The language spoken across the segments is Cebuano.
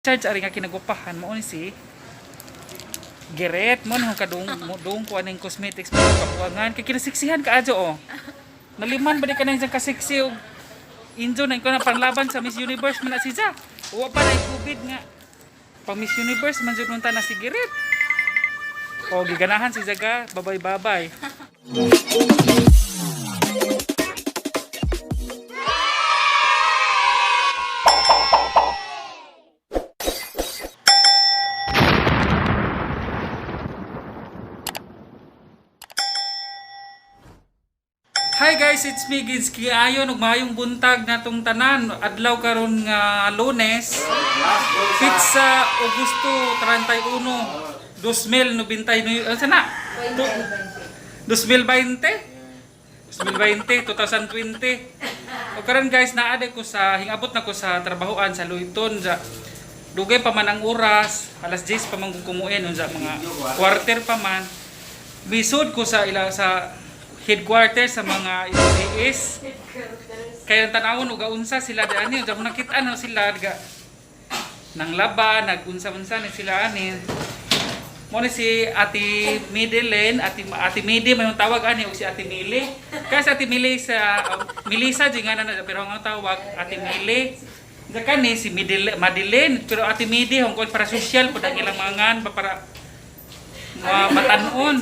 Charge ari nga kinagupahan mo ni si Geret mo ni kadung mo dung ko aning cosmetics mo kabuangan kay kinasiksihan ka adyo oh. Naliman ba di ka nang isang kasiksi og injo na ko na panlaban sa Miss Universe man na siya. Wa pa na COVID nga. Pang Miss Universe man jud unta na si Geret. O giganahan si Zaga, babay-babay. Hi guys, it's me Ginski Ayon ug maayong buntag natong tanan. Adlaw karon nga Lunes, pizza Augusto 31, 2099. Ano sana? 2020? 2020, 2020. O karon guys, naa ko sa hingabot na ko sa trabahoan sa Luiton sa dugay pa man ang oras, alas 10 pa man kung kumuin unsa mga quarter pa man. Bisod ko sa ila sa headquarters sa mga SGS. Kaya ang tanawon og unsa sila di ani, unsa nakita na sila ga nang laba, nagunsa-unsa ni sila ani. Mo ni si Ate Midelen, Ate Ate Midi may tawag ani og si Ate Mili. Kaya si Ate Mili sa Melissa di nga na na, pero ang tawag Ate Mili. Nga kani si Midele, Madeleine, pero Ate Midi hong para social pud ang ilang mangan ba para mga batanon.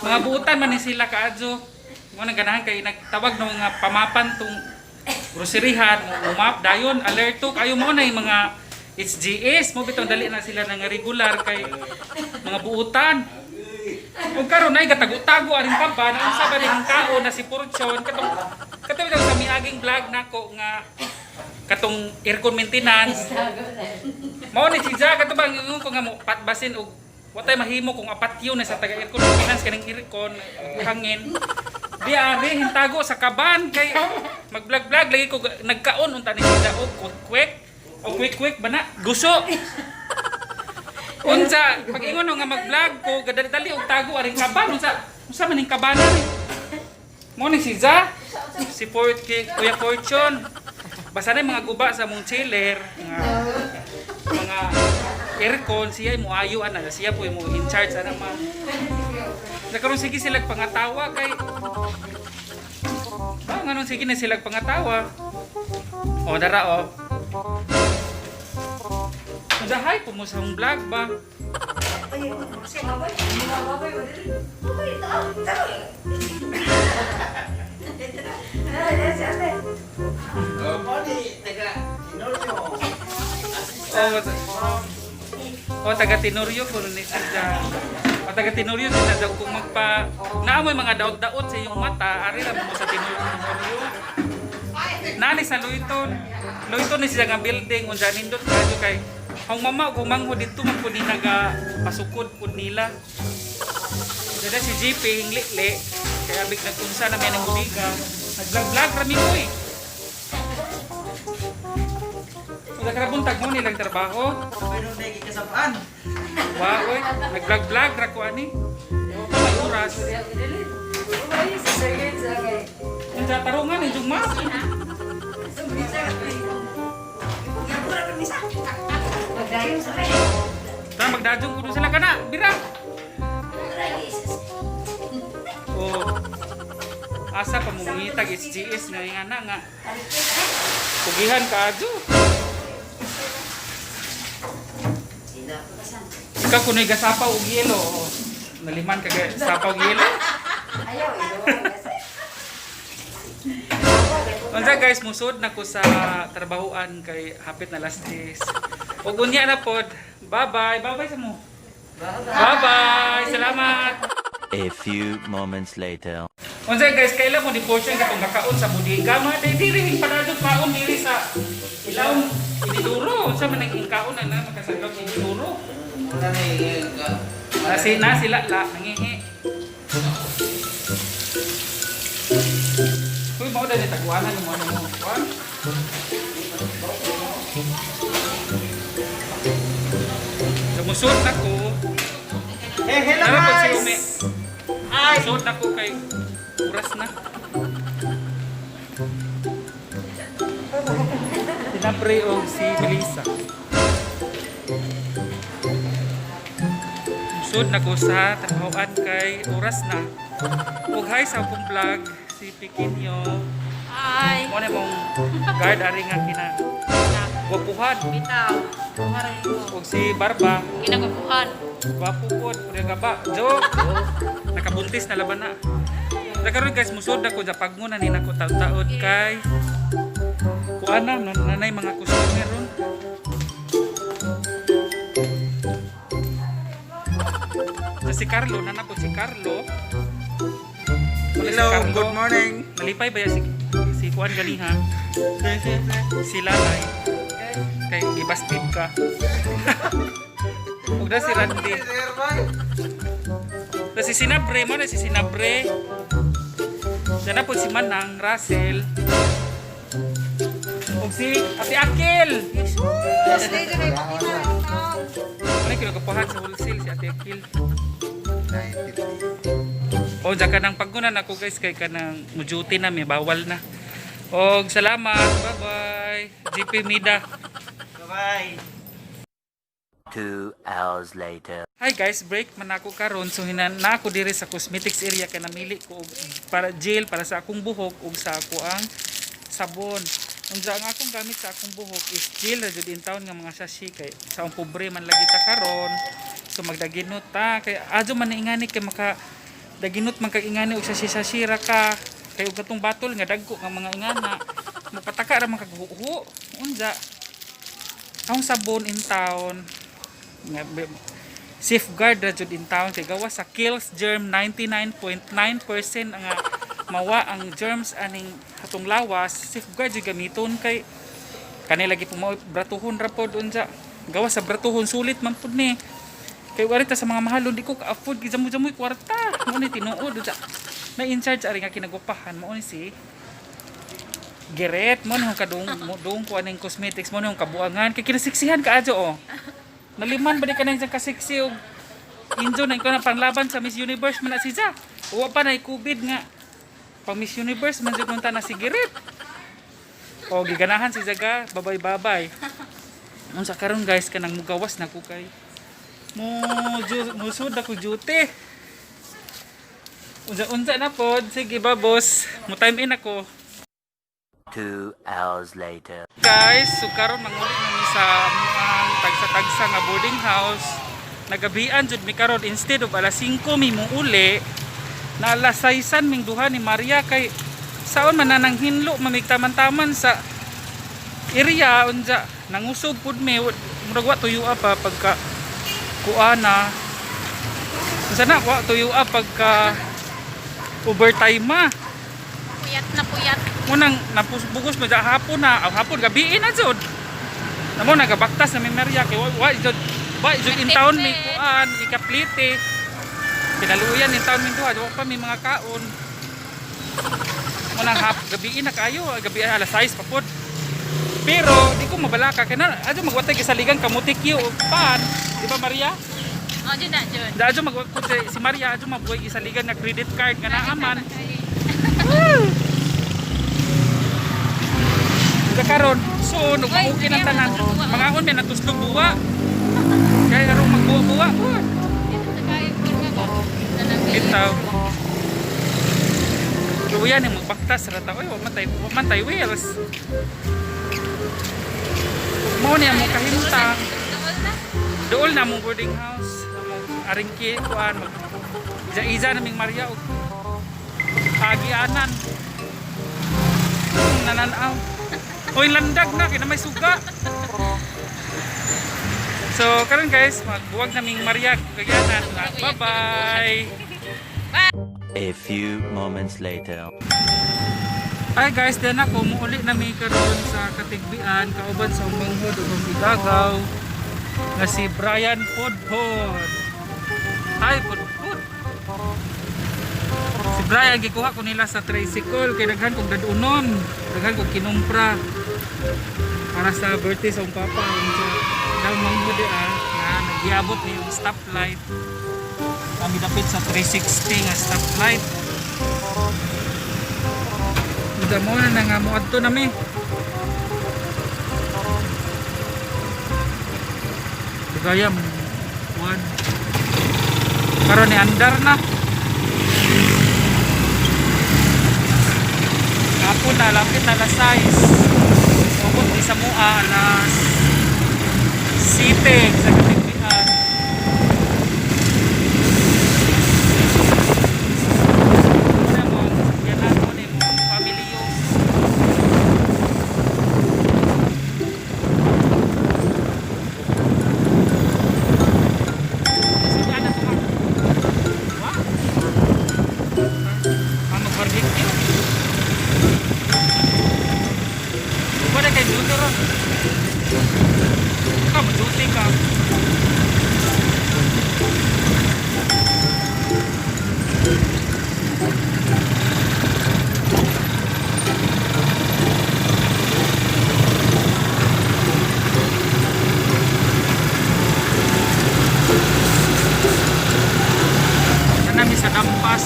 Mga buutan man ni sila kaadyo. Mo nang ganahan kay nagtawag ng mga pamapan tong groceryhan, umap dayon alerto kayo mo na yung mga HGS mo bitong dali na sila nga regular kay mga buutan. Ug karon ay gatago-tago aring pa ba na unsa ba rin ang kaon na si Fortune katong katong bitaw sa miaging vlog nako nga katong aircon maintenance. Mao ni si Jack kato bang ingon ko nga mo patbasin og watay mahimo kung apatyo na sa taga aircon maintenance kaning aircon hangin. Di ari hintago sa kaban kay mag-vlog-vlog lagi ko nagkaon unta ni si Jack og quick o quick quick ba na guso. Unsa pag ingon nga mag-vlog ko gadali-dali og tago aring kaban unsa unsa man ning kabanan ni. Mo ni si Ja, si Fort kay Kuya Fortune. Basta na yung mga guba sa mong chiller, mga mga aircon siya mo ayo ana siya po mo in charge ana ma'am. Nakaroon sige sila pangatawa kay ba nganon sige na sila pangatawa. O dara o. Unsa po mo sa akong vlog ba? O, o taga Tenorio ko ni siya. O taga Tenorio sila daw kung magpa naamoy mga daot-daot sa iyong mata, ari ra mo sa Tenorio. Nani sa Luiton. Luiton ni siya nga building unsa nindot kadyo kay ang mama ug mangho didto man pud ni naga pasukod pud nila. Dada si GP hinglili kaya big nagkunsa na may ng budiga. Nag-vlog-vlog rami ko eh. Wala ka buntag mo nilang trabaho. Pero nagkikasapaan. Wa oy, nag-vlog-vlog ra ko ani. Wa pa may oras. Unsa tarungan ni Juma? Ta magdadjong kuno sila kana, bira. Oh. Asa pa mo mangitag SGS nga nga na nga. Pugihan ka adyo. Ikaw kuno'y gasapaw og yelo. Oh. Naliman ka sapaw og yelo. Unsa guys, musod na ko sa trabahoan kay hapit na last days. Ug unya na pod. Bye-bye. Bye-bye sa mo. Bye-bye. Salamat. A few moments later. Unsa guys, kailan mo di portion katong kakaon sa bodega ma day diri hing padadong kaon diri sa ilawom iniduro. Unsa man ang kaon na na makasagaw iniduro. Wala na eh. Nasi na sila la nangihi. Uy, mao dali tagwanan mo ano mo. Kuan? Lumusot na ko. Hey, hello Tara, pag si guys! Umi. Hi! Lusot na ko kay oras na. Tinapay. Sinabre o si Melissa. Sud na ko sa trabahoan kay oras na. Ug hi sa akong vlog si Pikinyo. Ay, Mo na mong guard ari nga kina gwapuhan. bitaw. Buharan ko. Ug si Barba, Ginagupuhan. gwapo pod, pud ka ba? Joke. Nakabuntis na laban na. Nakaroon guys, musod ako sa pagmo na nina ko taud-taud kay kuan na nanay mga customer ron. Sa si Carlo, nana po si Carlo. Wala si Hello, Carlo. good morning. Malipay ba yan si Kuan ganiha? Si Lalay. Kay gibastid ka. Ug na si Randy. Na si Sinabre, mo na si Sinabre. Sana po si Manang, Russell. Ug si Ate Akil. Ano kinagapahan sa wholesale si Ate Akil. O, dyan ka ng paggunan ako guys, kay ka ng mujuti na, may bawal na. Og salamat, bye-bye. GP Mida. Bye-bye. 2 hours later. Hi guys, break man ako karon, so hinan na ako diri sa cosmetics area kay namili ko og para gel para sa akong buhok ug sa ako ang sabon. Unsa ang akong gamit sa akong buhok is gel ra jud in town nga mga sachet kay sa akong pobre man lagi ta karon. So magdaginot ta kay adyo man na ingani kay maka daginot man kag ingani og sachet sachet ra ka kay og katong batol nga dagko nga mga ingana mapataka ra man kag huho. Unsa ang sabon in town nga safeguard ra jud in town kay gawa sa kills germ 99.9% ang mawa ang germs aning atong lawas. Safeguard jud gamiton kay kani lagi po mao bratuhon ra pod. Unsa gawa sa bratuhon, sulit man pud ni kay wari ta sa mga mahalon, di ko ka-afford, gijamo-jamoy kwarta mo ni. Tinuod, unsa na in charge ari nga kinagupahan mo ni si Geret mo ni kadung mo dong ko aning cosmetics mo ni kabuangan kay kinasiksihan ka adyo oh. Naliman ba di ka na isang kasiksi og injo na ikaw na panglaban sa Miss Universe man na siya. Uwa pa na COVID nga. Pang Miss Universe man jud unta na si Girit. O giganahan si Zaga, babay-babay. Unsa karon guys kanang mugawas na ko kay mo musud ako duty. Unsa-unsa na pod, sige ba boss, mo time in ako. 2 hours later. Guys, so karon manguli na mi sa among tagsa-tagsa nga boarding house. Nagabian jud mi karon instead of alas 5 mi muuli na alas 6 ming duha ni Maria kay saon man na nang hinlo mamigtaman-taman sa area. Unja nangusog pud mi, murag wa tuyo pa pagka kuana. Unsa na, wa tuyo pagka overtime ma. Puyat na puyat. Munang napusbugos mo dyan hapon na, aw hapon gabi na jud. Namo nagabaktas na mi Maria kay wa jud wa jud in town may kuan ikaplite. Pinaluyan in town min duha, wa pa may mga kaon. Munang hap gabi na kayo, gabi alas 6 pa pod. Pero di ko mabalaka kay na adyo magwatay gisaligan kamutik yu pan, di ba Maria? Oh, dyan na, dyan. Da adyo mag si Maria adyo mabuhay gisaligan nga credit card nga naaman. Kakaron, so nagmauki ng tanan. Mga on may natuslog buwa. Kaya karong magbuwa-buwa. Bitaw. Luya ni magbaktas ra ta. Oy, wa man tay wheels. Mao ni among kahimtang. Dool na. Dool na among boarding house. Among aringki kuan mag Iza-iza naming Maria og agianan. Nananaw. Oy, landag na kay na may suga. So karon guys, magbuwag naming Maria kagyanan. Bye-bye. A few moments later. Hi guys, then ako muuli na mi karon sa Katigbian kauban sa manghod ug ang igagaw nga si Brian Podpod. Hi Podpod. Si Brian gikuha ko nila sa tricycle kay daghan kog dadunon, daghan kog kinumpra para sa birthday sa akong papa. Unsa daw manghod di ah, nga nagiabot ni yung stoplight. Kami dapit sa 360 nga stoplight. Unsa mo na nga mo adto nami. Kagaya mo kuan. Karon ni andar na. Hapon na, lapit na alas 6. Ubot di sa mua, alas 7 sa katigbian. Una mo, yan mo ni mo, family yung. Sige, anak ko, ma. Wa? Ah, mag-barbecue. Wala kay duty ron. Ikaw, mag-duty ka. Kanami sa Dampas.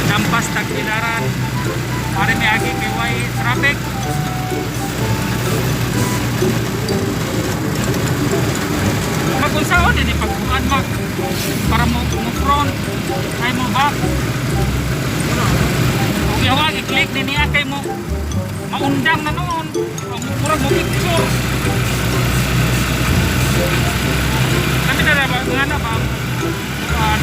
Dampas Tagbilaran. Pare may agi kay way traffic. Magunsaon din pagkuan mak para mo front ay mo back. Kung yawa i-click din niya kay mo maundang na noon. O murag mo picture. Kami na ba nga na ba? Kuan.